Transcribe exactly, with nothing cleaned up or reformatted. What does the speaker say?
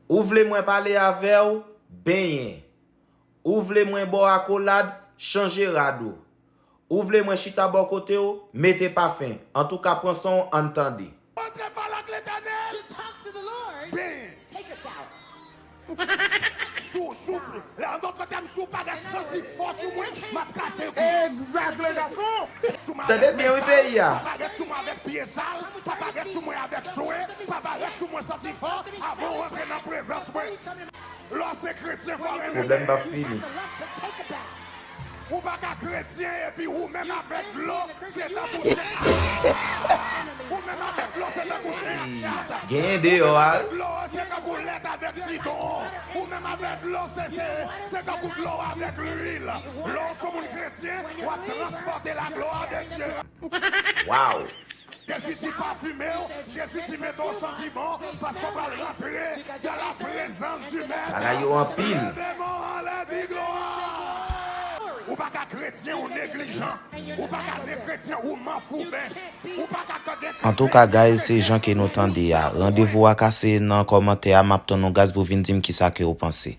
Ou vle mwen pale avè w? Benyen. Ou vle mwen ba w akolad? Chanje rad ou. Ou vle mwen chita bò kote w? Mete pafen. Antouka, pran san w, ann tande. Antre pa lak Letènèl. To talk to the Lord, benyen. Take a shower. Sou, sou, an dòt tèm, si w parèt santi fò sou mwen, m ap kraze kou. Egzak, le gason. Tande byen, wi, peyi a. Pa parèt sou mwen avèk pye sal, pa parèt sou mwen avèk swen, pa parèt sou mwen santi fò, avan w antre nan prezans mwen. Lè w se kretyen, fò w renmen. Pwoblèm p ap fini. Ou pa ka kretyen epi ou menm avèk dlo, se tankou chen. Ou menm avèk dlo, se tankou chen ak chat. Genyen deyò a. Dlo, se tankou lèt avèk sitwon. Ou menm avèk dlo, se, se, se tankou dlo avèk lwil. Lè w se yon moun kretyen, w ap transpòte laglwa de Dye. Waw! Jezi di pafime w, Jezi di mete w santi bon, paske w pral rantre dans la présence du Maître. Bagay yo anpil. Leve men w anlè, di glwa. Ou pa ka kretyen, ou neglijan. Ou pa ka ne kretyen, ou manfouben. Ou pa ka gen kretyen. Antouka, guys, se jan ke nou tande a. Randevou a kase nan kòmantè a, m ap tann nou, guys, pou vin di m kisa ke w panse.